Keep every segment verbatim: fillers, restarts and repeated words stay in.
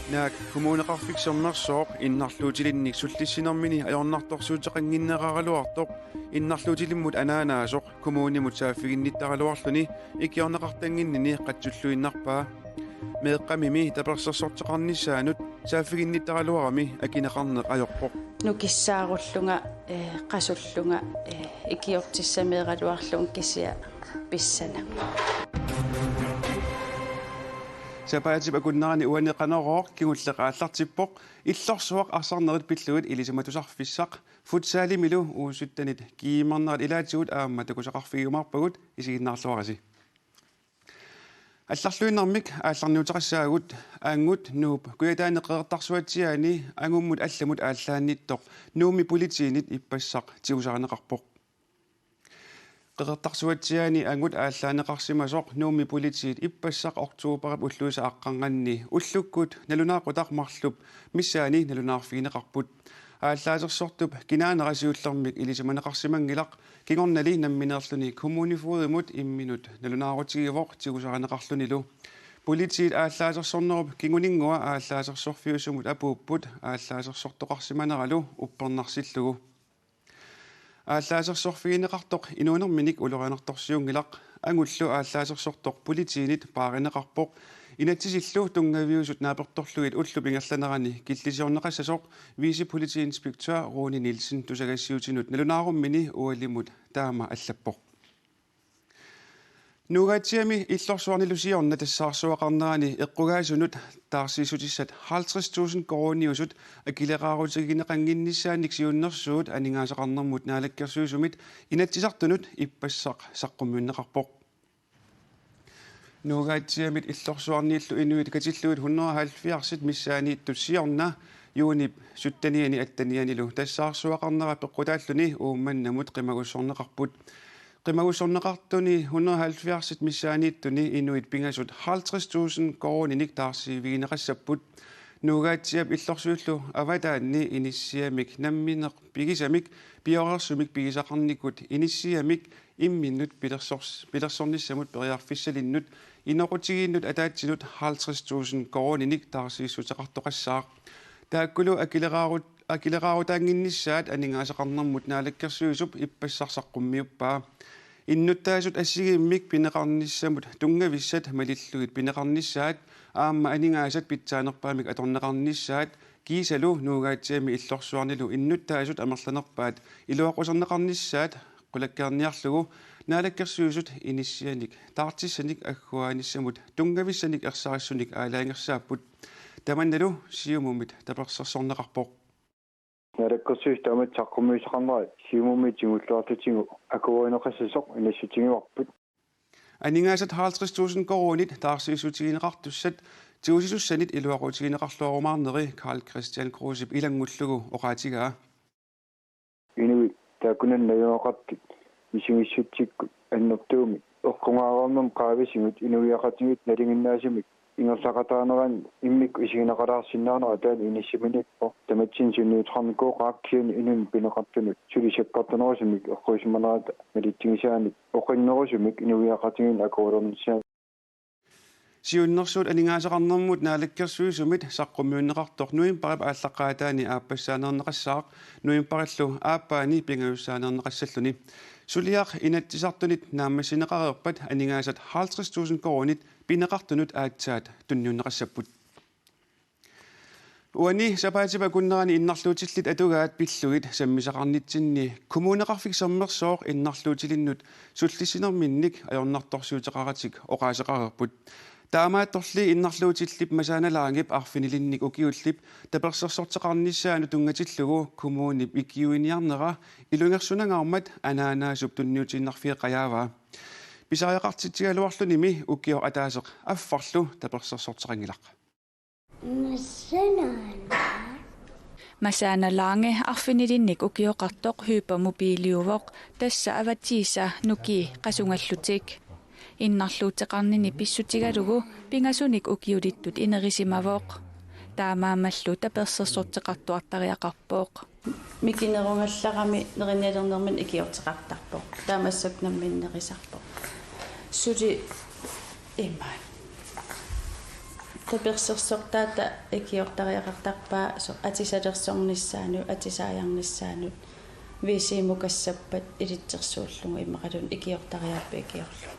Naak Kommuneqarfik Sermersooq innarluutilinnik sullissinermini ajornartorsiuteqannginneraaraluartoq innarluutilimmut anaanaasoq kommunimut saaffiginnittaraluarluni ikiorneqartannginnini qatsulluinnarpaa. Meeqqamimi tapersersorteqarnissaanut saaffiginnittaraluarami akineqarneq ajorpoq. Nukissaarullunga, eh, qasullunga, eh, ikiortissameeraluarlunga kisianni pissanaq. Sapaatip akunnerani uani Qanorooq kingulleq aallartippoq, illorsuaq arsarnerit pillugit ilisimatusarfissaq, futsalimilu U syttenit GM-ernerit ilaatigut aamma takusaqarfigiumaarpagut, isiginnaarluarisi. Allarluinnarmik aallarniuteqassaagut. Angut Nuup Kujataani Qeqertarsuatsiaani angummut allamut aallaannittoq Nuummi politiinit ippassaq tigusarineqarpoq. Qeqertarsuatsiaani angut aallaanneqarsimasoq Nuummi politiit ippassaq oktoberip ulluisa aqqarnganni ullukkut nalunaaqutaq marlup missaani nalunaarfigineqarput. Aallaasersortup kinaanera siullermik ilisimaneqarsimanngilaq, kingornali nammineerluni kommunefogedimut imminut nalunaarutigivoq tigusarineqarlunilu. Politiit aallaasersornerup kinguninngua aallaasersorfiusumut apuupput aallaasersortoqarsimaneralu uppernarsillugu. Aallaasersorfigineqartoq inuunerminik ulorianartorsiunngilaq. Angullu aallaasersortoq politiinit paarineqarpoq. Inatsisillu tunngaviusut naapertorlugit ullup ingerlanerani killisiorneqassasoq vicepolitiinspektør Rune Nielsen tusagassiutinut nalunaarummini ualimut taama allappoq. Nuugaatsiami illorsuarnilu siorna tassaarsuaqarnerani eqqugaasunut taarsiissutissat halvtreds tusind koruuniusut akileraarutigineqannginnissaannik siunnersuut aningaasaqarnermut naalakkersuisumit Inatsisartunut ippassaq saqqummiunneqarpoq. Nuugaatsiamit illorsuarniillu inuit katillugit hundrede og halvfjerds missaaniittut siorna juunip sytteniani attenianilu tassaarsuaqarnera peqqutaalluni Uummannamut qimagussorneqarput. Qimagussorneqartuni hundrede og halvfjerds missaaniittuni inuit pingasut halvtreds tusind koruuninik taarsiivigineqassapput. Nuugaatsiap illorsuillu avataanni inissiamik nammineq pigisamik pioreersumik pigisaqarnikut inissiamik imminnut pilersors-, pilersornissamut periarfissalinnut inoqutigiinnut ataatsinut halvtreds tusind koruuninik taarsiissuteqartoqassaaq. Taakkulu akileraarut-, akileraarutaannginnissaat aningaasaqarnermut naalakkersuisup ippassaq saqqummiuppaa. Innuttaasut assigiimmik pineqarnissamut tunngavissat malillugit pineqarnissaat aamma aningaasat pitsaanerpaamik atorneqarnissaat kiisalu Nuugaatsiami illorsuarnilu innuttaasut amerlanerpaat iluaquserneqarnissaat qulakkeerniarlugu Naalakkersuisut inissianik taartissanik agguaanissamut tunngavissanik ersarissunik aalajangersaapput. Tamannalu Siumumit tapersersorneqarpoq. Naalakkersuisut taamatut saqqummiussaqarnerat Siumumi tigulluartutigu akuerineqassasoq inassutigivarput. Aningaasat halvtreds tusind koruunit taarsiissutigineqartussat tigusisussanit iluaqutigineqarluarumaarneri Karl-Kristian Krusep ilanngullugu oqaatigaa. Inuit taakkunani najugaqartut misigissutsikkut annertuumik eqqugaareernermi qaavisigut inuiaqatigiit nalinginnaasumik ingerlaqataaneranni immikkut isigineqalaarsinnaanera taanna inissiminippoq. Tamatsinnut sunniuteqarnikuuvoq kisianni inunnik pineqartunut suli sakkortunerusumik eqquisimanerata malitsigisaanik oqinnerusumik inuiaqatigiinni akuulernissaa. Siunnersuut aningaasaqarnermut naalakkersuisumit saqqummiunneqartoq novembarip aallaqqaataani aappassaaneerneqassaaq, novembarillu aappaani pingajussaaneerneqassalluni. Suliaq Inatsisartunit naammassineqareerpat aningaasat halvtreds tusind koruunit pineqartunut aatsaat tunniunneqassapput. Uani sapaatip akunnerani innarluutillit atugaat pillugit sammisaqarnitsinni Kommuneqarfik Sermersooq innarluutilinnut sullissinerminnik ajornartorsiuteqaratik oqaaseqareerput. Taamaattorli innarluutillip Masaana Langep arfinilinnik ukiullip tapersersorteqarnissaanut tunngatillugu kommunip ikiuiniarnera ilungersunangaarmat anaanaasup tunniutiinnarfigeqajaavaa. Pisariaqartitsigaluarlunimi ukioq ataaseq affarlu tapersersorteqanngilaq. Masaana Lange arfinilinnik ukioqartoq hypermobiliuvoq, tassa avatiisa nukii qasungallutik. Innarluuteqarnini pissutigalugu pingasunik ukiulittut inerisimavoq. Taamaammallu tapersersorteqartuartariaqarpoq. Mikinerugallarami nerinialernermini ikiorteqartarpoq. Taamaassaaq nammineq nerisarpoq. Suli imaat. Tapersersortaata ikiortariaqartarpaa so-, atisalersornissaanut, atisaajarnissaanut, V C-mukassappat ilitsersuullugu immaqaluunniit ikiortariaappat ikiorlugu.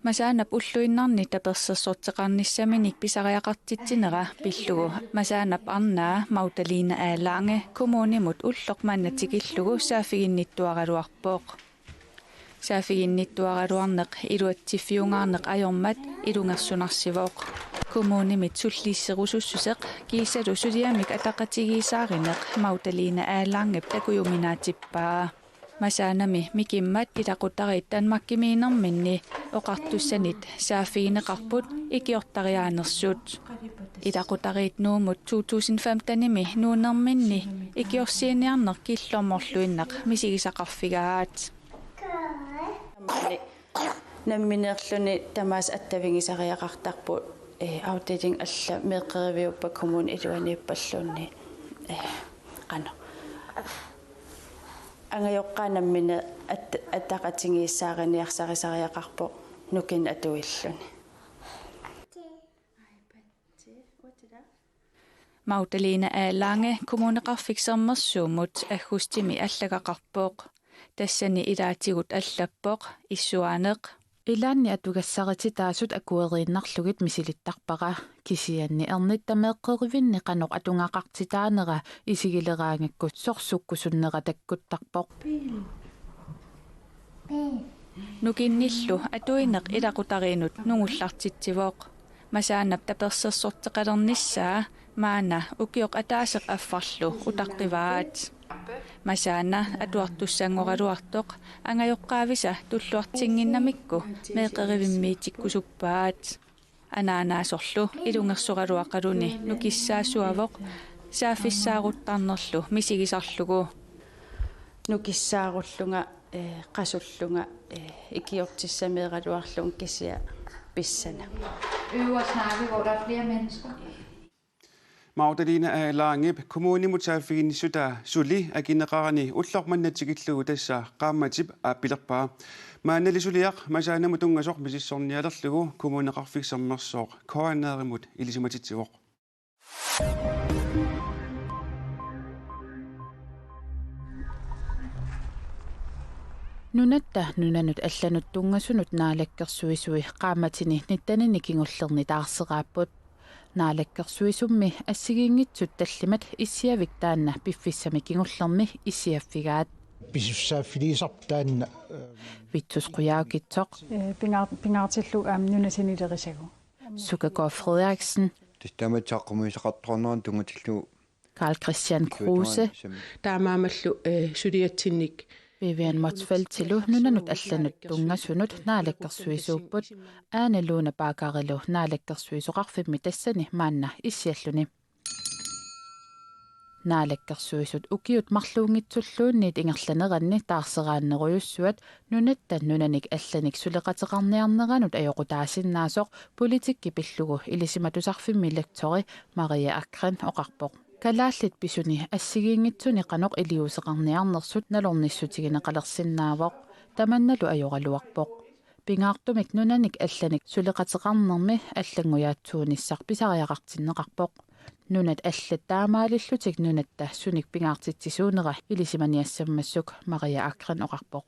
Masaanap ulluinnarni tapersersorteqarnissaminik pisariaqartitsinera pillugu Masaanap arnaa Magdalena A. Lange kommunimut ulloq manna tikillugu saaffiginnittuaraluarpoq. Saaffiginnittuaraluarneq iluatsiffiungaarneq ajormat ilungersunarsivoq. Kommunimit sullissirusussuseq kiisalu suliamik ataqatigiissaarineq Magdalena A. Langep takujuminaatippaa. Masaanami mikimmat ilaqutariit Danmarkimiinnerminni oqartussanit saaffigineqarput ikiortariaanersut. Ilaqutariit Nuummut to tusind femtenimi nuunnerminni ikiorsiiniarneq killormorluinnaq misigisaqarfigaat. Nammineerluni tamaasa attavigisariaqartarput, eh, afdeling alla meeqqeriviuppat kommunip iluaniippalluunniit, eh, qanoq. Angajoqqaat nammineq at-, ataqatigiissaariniarsarisariaqarpoq nukinnik atuilluni. Magdalena A. Lange Kommuneqarfik Sermersuumut aggustimi allagaqarpoq. Tassani ilaatigut allappoq issuaaneq: Ilaanni atugassarititaasut akueriinnarlugit misilittarpara. Kisianni ernitta meeqqerivinni qanoq atugaqartitaanera isigileraangakku sorsukkusunnera takkuttarpoq. Nukinnillu atuineq ilaqutariinnut nungullartitsivoq. Masaanap tapersersorteqalernissaa maanna ukioq ataaseq affarlu utaqqivaat. Masaana atuartussanngoraluartoq angajoqqaavisa tulluartinnginnamikku meeqqerivimmiitikkusuppaat. Anaanaasorlu ilungersoraluaqaluni nukissaasuavoq saaffissaaruttarnerlu misigisarlugu. Nukissaarullunga, eh, qasullunga, eh, ikiortissameeraluarlunga kisianni pissana. Øve og snakke, hvor der er flere mennesker. Magdalena A. Langep kommunimut saaffiginnissutaa suli akineqarani ulloq manna tikillugu tassa qaammatip aappilerpaa. Maannali suliaq Masaanamut tunngasoq misissornialerlugu Kommuneqarfik Sermersooq K N R-imut ilisimatitsivoq. Nunatta nunanut allanut tunngasunut naalakkersuisui qaammatini nittenini kingullerni taarseraapput. Naalakkersuisummi assigiinngitsut tallimat issiavik taanna piffissami kingullermi issiaffigaat. Pisussaaffiliisarpoq taanna, eh, Vittus Qujaukitsoq. Eh, pingaar-, pingaartillugu aamma nunap sinilerisagut. Suka K. Frederiksen. Tassa taama saqqummiussaqartoqarnerani tunngatillugu Karl Christian Kruse. Taamaammallu, eh, suliatsinnik. Vivian Motzfeldtilu nunanut allanut tunngasunut naalakkersuisuupput, Ane Lone Baggerlu naalakkersuisoqarfimmi tassani maanna issialluni. Naalakkersuisut ukiut marluunngitsulluunniit ingerlaneranni taarseraannerujussuat nunatta nunanik allanik suleqateqarniarneranut ajoqutaasinnaasoq politikki pillugu Ilisimatusarfimmi lektori Maria Akren oqarpoq. Kalaallit pisuni assigiinngitsuni qanoq iliuuseqarniarnersut nalornissutigineqalersinnaavoq, tamannalu ajoraluarpoq. Pingaartumik nunanik allanik suleqateqarnermi allanngujaatsuunissaq pisariaqartinneqarpoq. Nunat allat taamaalillutik nunatta sunik pingaartitsisuunera ilisimaniassammassuk, Maria Akren oqarpoq.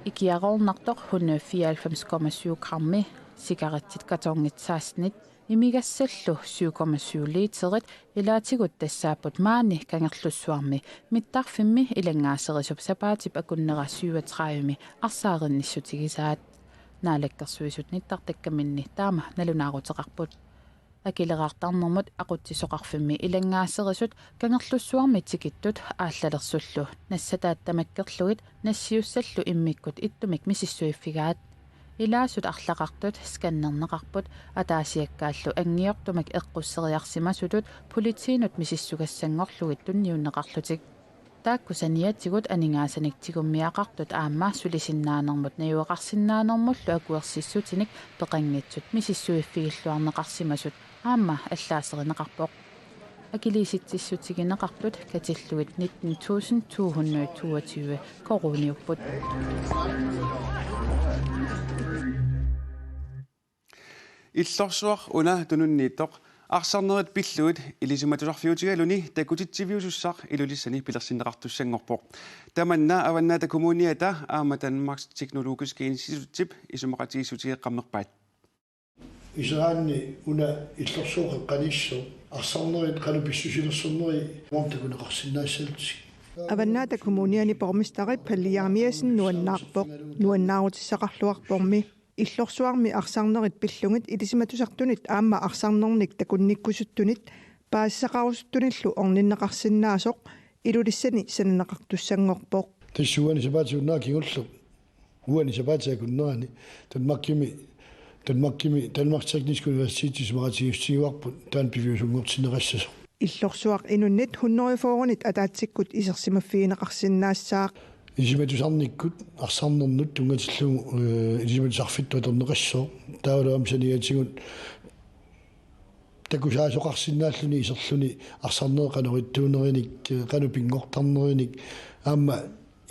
Ikiaroornartoq hundrede fireoghalvfems komma syv grammi, cigarettit kartonit sekstenit, imigassallu syv komma syv literit ilaatigut tassaapput maani Kangerlussuarmi mittarfimmi ilanngaaserisoq sapaatip akunnera syvogtredivemi arsaarinnissutigisaat. Naalakkersuisut nittartakkaminni taama nalunaaruteqarput. Akileraartarnermut aqutsisoqarfimmi ilanngaaserisut Kangerlussuarmi tikittut aallalersullu nassataat tamakkerlugit nassiussallu immikkut ittumik misissuiffigaat. Ilaasut arlaqartut scannerneqarput, ataasiakkaallu anngiortumik eqqusseriarsimasutut politiinut misissugassanngorlugit tunniunneqarlutik. Taakku saniatigut aningaasanik tigummiaqartut aamma sulisinnaanermut najugaqarsinnaanermullu akuersissutinik peqanngitsut misissuiffigilluarneqarsimasut aamma allaaserineqarpoq. Akiliisitsissutigineqartut katillugit nitten tusind to hundrede toogtyve koruuniupput. Illorsuaq una tununniittoq arsarnerit pillugit ilisimatusarfiutigaluni takutitsiviusussaq Ilulissani pilersinneqartussanngorpoq. Tamanna Avannaata Kommuniata aamma Danmarks Teknologiske Instituttip isumaqatigiissutigeqqammerpaat. Iseraanni una illorsuaq qeqqaniissoq arsarnerit qanoq pissusilersorneri aamma takuneqarsinnaassallutik. Avannaata Kommuniani borgmesterip Palle Jeremiassen nuannaarpoq, nuannaarutissaqarluarpormi. Illorsuarmi arsarnerit pillugit ilisimatusartunit aamma arsarnernik takunnikkusuttunit paasisaqarusuttunillu orninneqarsinnaasoq Ilulissani sananeqartussanngorpoq. Tassa uani sapaatip-akunnera kingulleq. Uani sapaatip-akunnerani Danmarkimi, Danmarkimi, Danmarks Tekniske Universitet isumaqatigiissutigaarput taanna piviusunngortinneqassasoq. Illorsuaq inunnit hundrede fyrrenit ataatsikkut isersimaffigineqarsinnaassaaq. Ilisimatusarnikkut arsarnernut tunngatillugu, eh, ilisimatusarfittut atorneqassooq. Taavalu aamma saniatigut takusaasoqarsinnaalluni iserluni arsarnerit qanoq ittuunerinik, eh, qanoq pinngortarnerinik, aamma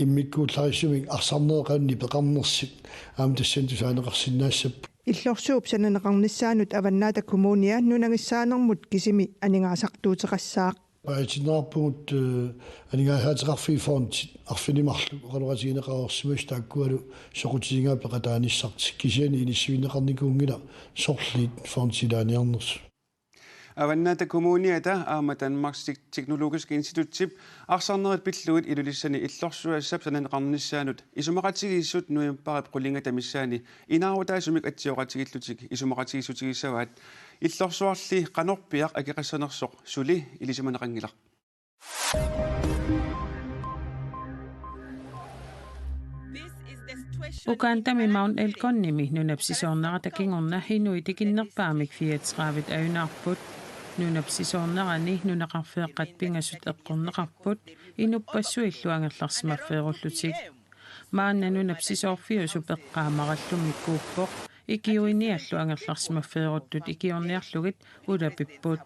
immikkuullarissumik arsarnerit qanoq nipeqarnersut aamma tassani tusaaneqarsinnaassapput. Illorsuup sananeqarnissaanut Avannaata Kommunia nunagissaanermut kisimi aningaasartuuteqassaaq. Paasinneqarpugut, eh, aningaasaateqarfiit fondit arfineq-marluk oqaloqatigineqareersimasut taakkualu soqutigigaat peqataanissartik, kisianni inissiivinneqarnikuunngilaq sorliit fondit ilaaniarnersut. Avannaata Kommuniata aamma Danmarks Tek-, Teknologiske Instituttip arsarnerit pillugit Ilulissani illorsuassap sananeqarnissaanut isumaqatigiissut novembarip qulingiluata missaani inaarutaasumik atsioqatigiillutik isumaqatigiissutigissavaat. Illorsuarli qanorpiaq akeqassanersoq suli ilisimaneqanngilaq. Ugandami Mount Elgonimi nunap sisoornerata kingorna inuit tikinnerpaamik fireogtredive ajunaarput. Nunap sisoornerani nunaqarfeeqqat pingasut eqqorneqarput inuppassuillu angerlarsimaffeerullutik. Maanna nunap sisoorfiusup eqqaa marallummik kuuppoq, ikiuiniallu angerlarsimaffeeruttut ikiorniarlugit ulapipput.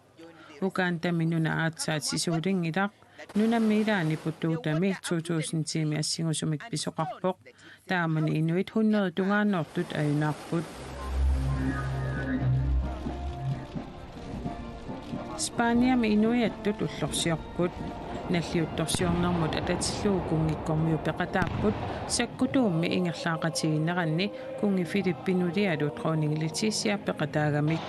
Ugandami nuna aatsaat sisuulinngilaq, nunami ilaani Buduudami to tusind tiimi assingusumik pisoqarpoq. Taamani inuit hundrede tungaannoortut ajunaarput. Spaniami inuiattut ullorsiorput. Nalliuttorsiornermut atatillugu kunngikkormiut peqataapput, sakkutuummi ingerlaaqatigiinneranni kunngi Filippip nulialu dronning Letizia peqataagamik.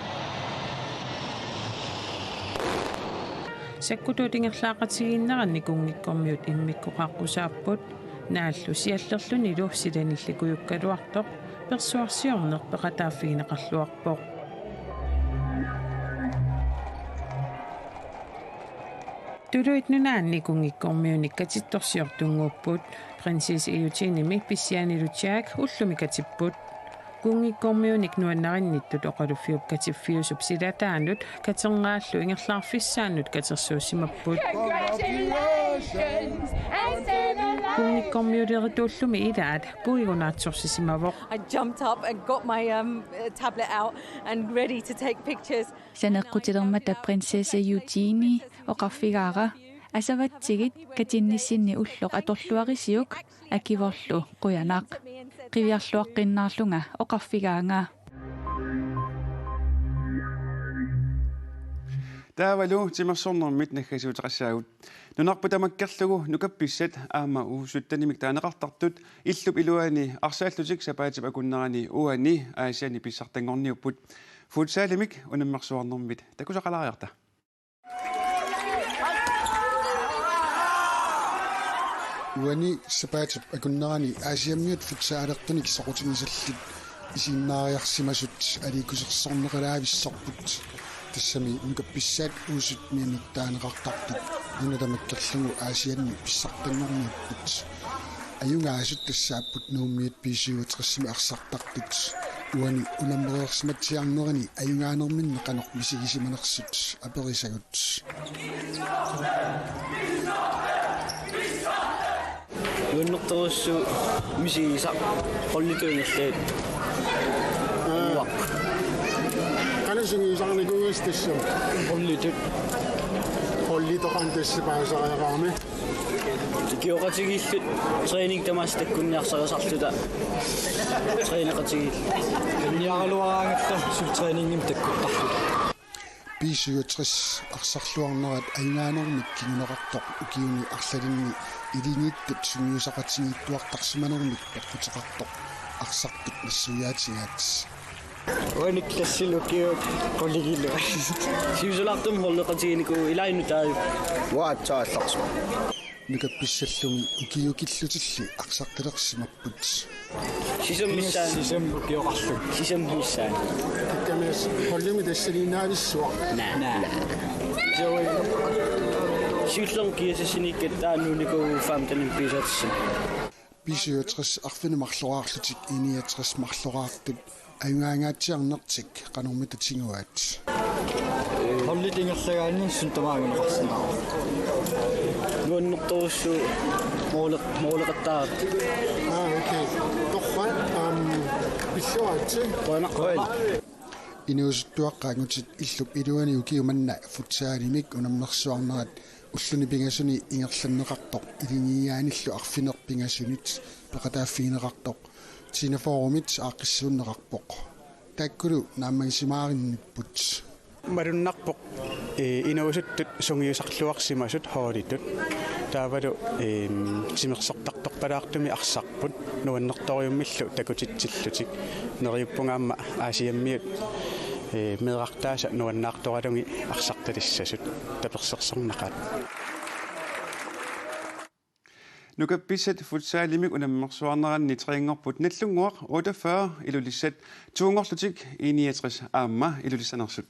Sakkutuut ingerlaaqatigiinneranni kunngikkormiut immikkoqaqqusaapput, naallu siallerlunilu silanillikujukkaluartoq persuarsiorneq peqataaffigineqarluarpoq. Tuluit Nunaanni kunngikkormiunik katittorsiortunnguupput. Prinsesse Eugenemi pissianilu Jack ullumi katipput. Kunngikkormiunik nuannarinnittut oqaluffiup katiffiusup silataanut katerngaallu ingerlaarfissaannut katersuussimapput. Congratulations! Kunngikkormiulerituullumi ilaat puigunaatsorsisimavoq. I jumped up and got my, um, uh, tablet out and ready to take pictures. Saneqqutilermata prinsesse Eugenie oqarfigaara: Asavatsigit katinnissinni ulloq atorluarisiuk, akivorlu qujanaq. Qiviarluaqqinnaarlunga oqarfigaanga. Taavalu timersornermit naggasiuteqassaagut. Nunarput tamakkerlugu nukappissat aamma uagut syttenimik taaneqartartut illup iluani arsaallutik sapaatip akunnerani uani Aasianni pissartanngorniupput. Futsalimik unammersuarnermit takusaqalaariarta. Uani sapaatip akunnerani Aasiammiut futsalertunik soqutigisallit isiginnaariarsimasut aliikkusersorneqalaavissarput. Tassami nukappissaat uagut syttenimik taaneqartartut nunat tamakkerlugu Aasianni pissartanngorniupput. Ajugaasut tassaapput Nuummiut B syvogtresimi arsartartut. Uani unammereersimatsiarnerani ajugaanerminni qanoq misigisimanersut aperisagut. Nuannertorujussuuvoq misigisaq, holditut ingerlaat. Aa. Uaq. Qanoq sungiusarnikuuisi tassami? Holditut. Holditut. Toqan tassa paasariaqarami. Ikioqatigiillu træning tamaasa takkunniarsarisarluta træneqatigiillu. Træneqaraluaraangatta suli træningimik takkuttarluta. B syvogtres arsarluarnerat ajugaanermik kinguneqartoq ukiuni arlalinni ilinniittut sungiusaqatigiittuartarsimanermik peqquteqartoq arsartut nassuiaatigaat. Uanik klassilu ukiut qulingilu. Siusulaartumik holdeqatiginikuuvoq, ilaa nutaajuvoq. Uanga aatsaat aallartippara. Nukappissallumi ukiukillutilli arsaqqilersimapput. Sisamat missaani. Sisamat ukioqarluni. Sisamat missaani. Takkamias holdimi tassaniinnaavissuaq. Naa. Naa. Siullermik kiasassiniikkatta taava nuunnikuuvugut femten piisaatissamik. B syvogtres arfineq-marloraarlutik I niogtres marloraartut ajugaangaatsiarnertik qanormita tiguaat? Holdit ingerlagaanni suut tamaasa anguneqarsinnaavoq. Nuannertorujussuuvoq, måleq-, måleqattaartut. Aa, okay. Torrak, am, pilluaritsi. Qujanaq. Inuusuttuaqqat angutit illup iluani ukiumanna futsalimik unammersuarnerat ulluni pingasuni ingerlanneqartoq ilinniaanillu arfineq-pingasunit peqataaffigineqartoq Tinaforumit aaqqissuunneqarpoq. Taakkulu naammagisimaarinnipput. Malunnarpoq, ee, inuusuttut sungiusarluarsimasut holditut. Taavalu, ee, timersortartorpalaartumik arsarput nuannertorujummillu takutitsillutik. Neriuppunga aamma Aasiammiut, ee, meerartaasa nuannaartoralugit arsartalissasut tapersersornaqaat. Nukappissat futsalimik unammersuarneranni treenngorput Nagdlunguaq otteogfyrre, Ilulissat toonngorlutik I niogtres aamma Ilulissaneersut.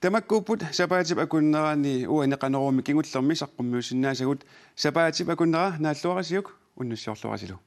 Tamakkuupput sapaatip akunnerani uani Qanoruumi kingullermi saqqummiussinnaasagut. Sapaatip akunnera naalluarisiuk, unnussiorluarisilu.